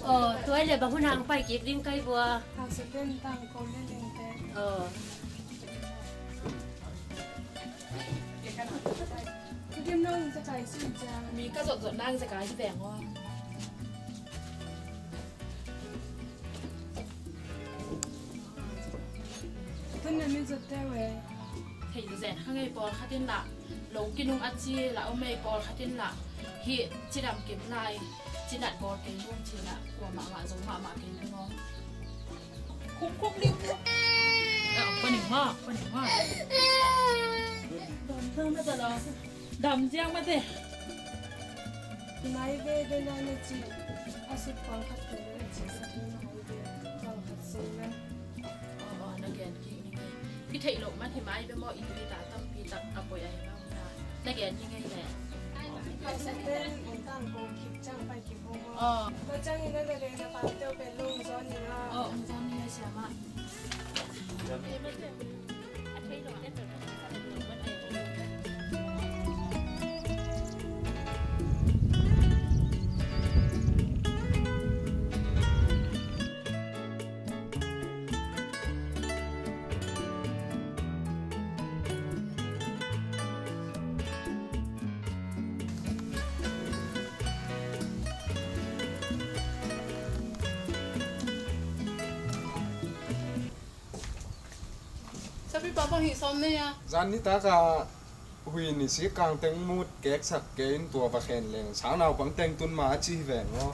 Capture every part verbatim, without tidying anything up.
Aw, tua i le bang hun hang pai kik ding kai bua. Hausa ten tang ko le leng te. Aw. Kim nong za kai sin cha. Mi ka zot zot nang za kai hi veng aw. Tun na mi zot te we. Thei zen kha ngei pawlkhat in lah, lo kinung a ci lah om ei pawlkhat in lah, hih cidam kim lai, cinat bawl kei nuam ci lah, kua mahmah zo mahmah kei nuam aw. Khum khum lim khum. Eh, paning mah, paning mah. Dam, dam, dam, dam. Dam ziang mah te. Nai ve ve na na ci, a suk pawlkhat te na ci sa na nai ve, pawlkhat sung na. Aw, aw, na gen kik ni ngei. Kitheih loh man hi mai bia maw, i tui ta tampi tak a poi a hi bang na. Na gen ni ngei le. Ka sa ten ong tang ko kik cang pai kik bo maw. Aw. Ka cang i na na le na pa teu pen lo ong zawn ni na. Aw, ong zawn ni ngei siamah. Sapi pa bang hi sawm nei a. Zan nitak a hui ni si kang teng mut keksak ke in tua va khen leng sang naupang teng tun ma a ci hi veng aw.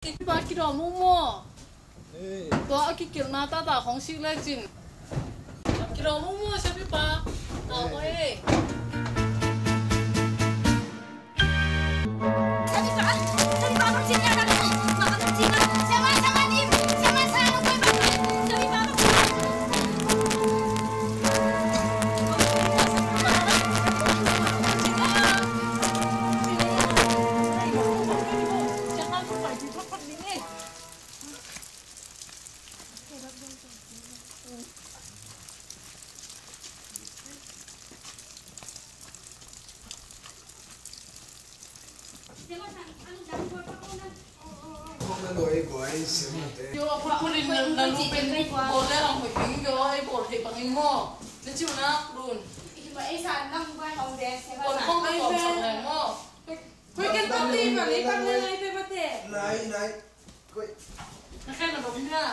Sapi pa kidawm uh maw? Ei. Tua a kikilhna tata khong sik lecin. Kidawm uh maw sapi pa? Tau ei. Yo, a phutphut in na, na lu pen bawl le ang hoih ding yo, ei bawl thei bang in maw? Na ciu nak lun. Bawl khong ka bawl sak leng maw? Koi ken pang ni, pang ni, pang ni, nai pe mate. Nai, nai. Koi. Na khen na bawm hia?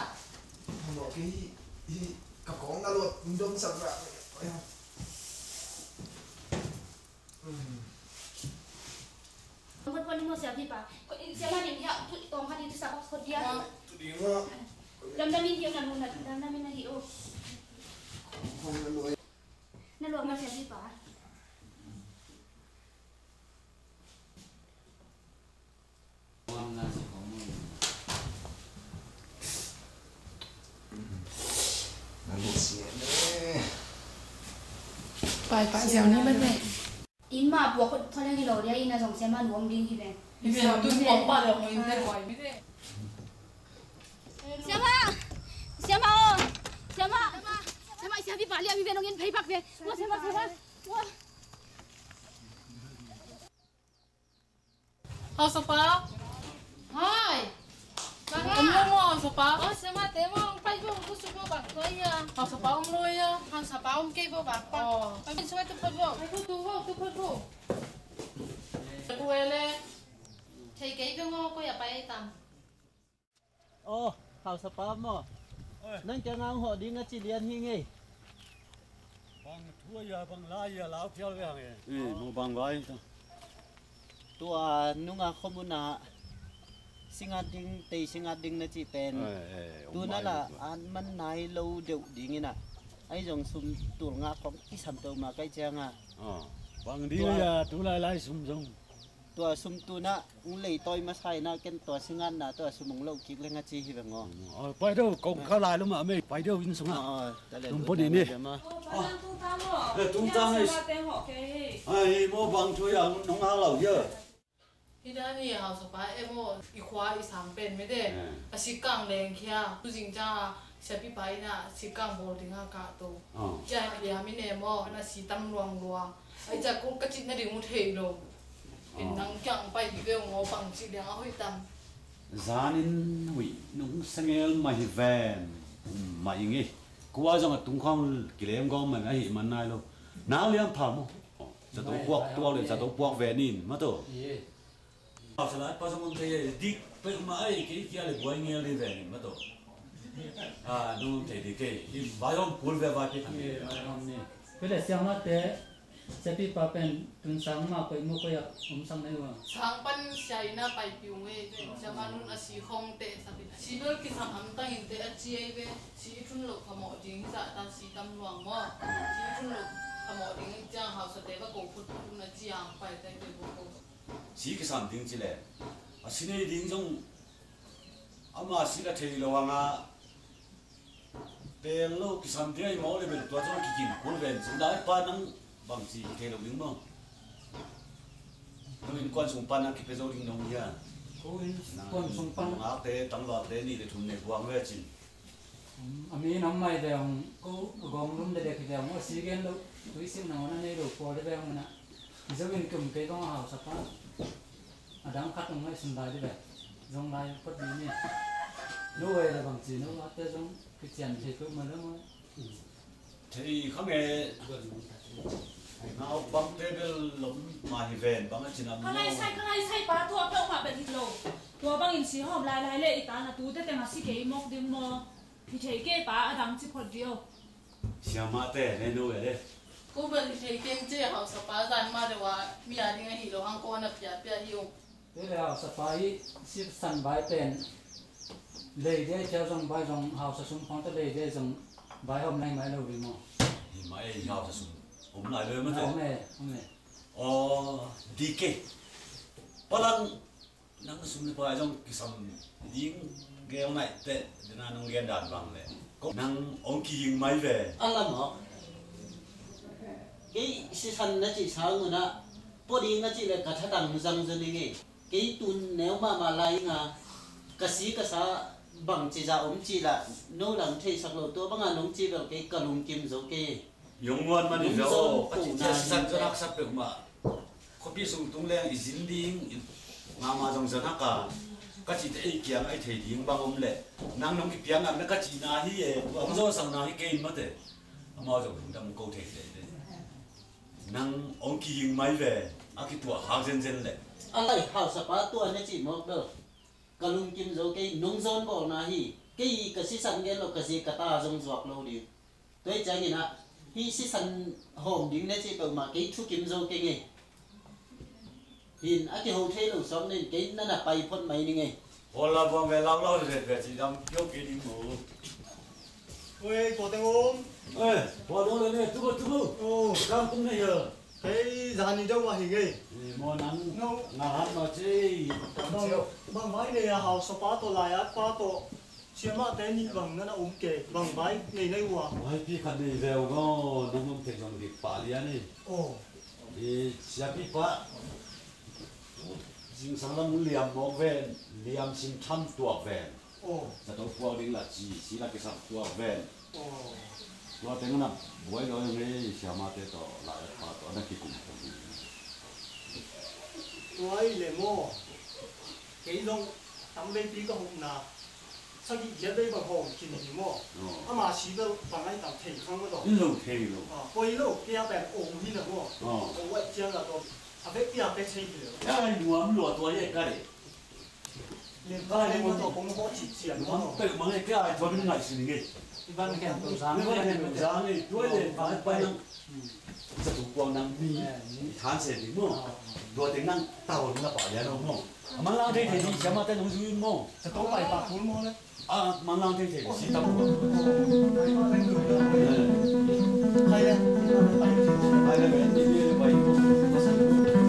Bawm kei hi, hi, ka kong na luat, dong sak ra. Koi ha. Kong koi pon ni mo sia pi pa. Koi sia ma ni hia, tu tong ha ni tu sa koi dia. Tu di ma. Dam dam in hia na lu na, dam dam in na hi o. Kong na luat. Na luat ma sia pi pa. Pai pa ziau ni ban ne. In ma bua khut tholeng hi lo dia, in a zong sia ma nuam ding hi ve. Hi ve, tun bua pa le hong in te koi mi ve. Sia ma, sia ma o, sia ma, sia ma, sia pi pa lia mi ve nong in phei pak ve. Wa sia ma, sia ma. Wa. Hausa pa. Hai. Om lo maw, Hausa pa? Oh, siamate maw, pai bo, tu su bo bang tua ia. Hausa pa om lo ia. Hausa pa om kei bo bang pa. Oh. Pai bo, tu phot bo. Pai bo, tu bo, tu phot bo. Sa ku ele. Thei kei bo ngo ko ia pai tam. Aw, Hausa pa maw? Oi. Nang kiangah hong hawh ding a ci lian hi ngei. Bang thu a ia, bang la ia, lau phial ve hang e. Eh, maw bang vai ta. Tua nunga khomun ah singat ding, tei singat ding na cih pen. Eh, eh, tu na la an man nai lo deuh ding in ah. Ai zong sum tul ngah khong kisam to ma kai ciang ah. Ah, bang ding a ia, tu lai lai sum zong. Tua sum tu na ung lei tawi masa in ah ken tua singan na tua sum ung lo kik leng a ci hi veng aw. Pai deuh kong kha lai lum ah mei pai deuh inn sung ah. Lum pon in ni. Tung tang ei. Ai maw bang thu ia nong a lo ia. Hi dan hi Hausa pa e maw i khua i sang pen mede. A sik kang leng khia tu zing ciang a siapi pa in ah sik kang bawl ding a kah to. Cia liam in e maw na si tam luang lua. Ai cia kong ka cih na ding uh thei lo. Ken nang kiang pai hi ve ung aw, bang ci liang a hoih tam. Zanin huih nung sangel mah hi ven. Um mah ing ei. Kua zong a tung khawng kilem gawm man ahi man nai lo. Nang liam pha maw. Zato puak tuak le zato puak ve nin maw taw. Hausa lai pa zong om thei e, dik peuhmah ei, kei kia le buai ngel ding ve ning maw taw. A, nung om thei ding kei, i vai om kul ve vai pek. Pele siamate, siapipa pen tun sang ma koi mu koi a om sang nei ua. Sang pan sia ina pai piu ngei ve, siama nun a si khong te sa pin. Si bel kisam hamtang in te a ci ei ve, si i thun lo phamawh ding hi zah ta si tam luang maw. Si i thun lo phamawh ding hi ciang hausa te va ko phut phut na ciang pai te ve bu ko. Si kisam ding ci le a si nei ding zong ama si la thei lo hang a pel lo kisam ding a i mawh le bel tua zong kikin kul ven ci lai pa nang bang ci thei lo ding maw? Nang innkuan sung pan a kipia zo ding nong hia? Ko innkuan sung pan ngakte tangluate nih le thum ne buang ve cin. A mi nam mai deuh ko gong lum de dek hi deuh a si gen lo tui sim na hona nei lo pawl de beng mana. Zo in kum kei kong a hausa pa a dang khat ong ngaihsun lai de beng zong lai phot ding ni. No ei la bang ci no ate zong kician thei peuh ma lo maw? Thei kha nge. Naupangte bel lom mah hi ven bang a ci nam maw? Ka lai sai, ka lai sai pa tua peuhmah bel hi lo. Tua bangin si hawm lailai le i ta na tute teng a si kei mawk ding maw? Hi thei kei pa a dang ci phot dih o. Siamate ne no ve le. Ko bel hi thei keng ci a hausa pa zan ma deuh a mi a ding a hi lo hang ko na piapia hi o. Tei le hausa pa i sisan vai pen lei de thiau zong vai zong hausa sum khong ta lei de zong vai hom nai mai lo ding maw? Hi mai ei hausa sum om lai lo ma te. Om e, om e. Aw, di ke. Palang nang sum le pai zong kisam ding gel nai te dena nong lian dan bang le. Ko nang ong kiging mai ve. A lam aw. Kei sisan na cih sang una pua ding na cih le ka thatang zang zon ing ei. Kei tun neu mahmah lai inga ka si ka sa bang ci za om cih lah no lang theisak lo tua banga nong ci bel kei ka lungkim zo kei. Yong nuan man i ve aw, ka ci cia sisan zon haksa peuhmah. Khuapi sung tung leng i zin ding mahmah zong zon hak a ka cite ei kiang a i thei ding bang om leh nang nong kipiang ngam na ka cihna hi e. Tua hong zawhsakna hi kei in mate. Amau zong lungdam ko thei leh leh nang hong kiging mai ve a kituah khak zenzen leh. A lai hausapa tua na cih mawk bel ka lungkim zo kei, nong zawn bawlna hi. Kei ka sisan gen lo ka zi ka ta zong zuak lo ding. Tua hi ciangin ah hih sisan hawm ding na cih peuhmah kei thukim zo kei ngei. Hin a kiho thei lo sawm nen kei na na pai phot mai ning ei. Pawl la buang ve lau lau vet vet ci dam kio kei ding mu. Oi, ko teng um. Eh, pawl dong le ne, tubu tubu. Oh. Kam tung ne ya. Kei zani deuh mah hi ngei. Eh, mo nang. No. Nga han ma ci. Bang, bang mai nei a hausa pa to lai at pa to. Siamah te nih bang nana um kei, bang vai nei nai ua. Vaipi khat nei veu ngaw, nang um kei zong dik pah lian ei. Aw. I siapi pah. Zingsang lam liam mawk ven, liam sin tham tuak ven. Aw. Zato puak ding la ci, si la kisam tuak ven. Aw. Tua teng na buai lo ei, siamate tawh, lai pa tawh, na kikum. Tua i le maw. Kei zong tam veipi ka hupna. Sagih giat vei bang hawm kin hi maw? Aw. Ama si bel bang ai tam thei khang maw tawh. In lo thei lo. Ah, poi lo, kei a pen om hi na maw? Aw. Om wai ciang la tawh. A vekpi a pe thei hi lo. Ai nuam lua tua ye ka le. Len ka le maw tawh kong haw cih cian maw tawh. Nuam peuh mang e ka ai tua min ngai sin nge. I ban ken to zang. I ban ken to zang e. Tua le pai pai nang. Sa tu kuang nang mi. I than se ding maw. Tua teng nang tau na pa ya no maw. A man lang thei thei ding siamate nong zui maw. Sa to pai pa kul maw le. A man lang thei thei si tam maw. Pai pa le. Pai le. Pai le. Pai le.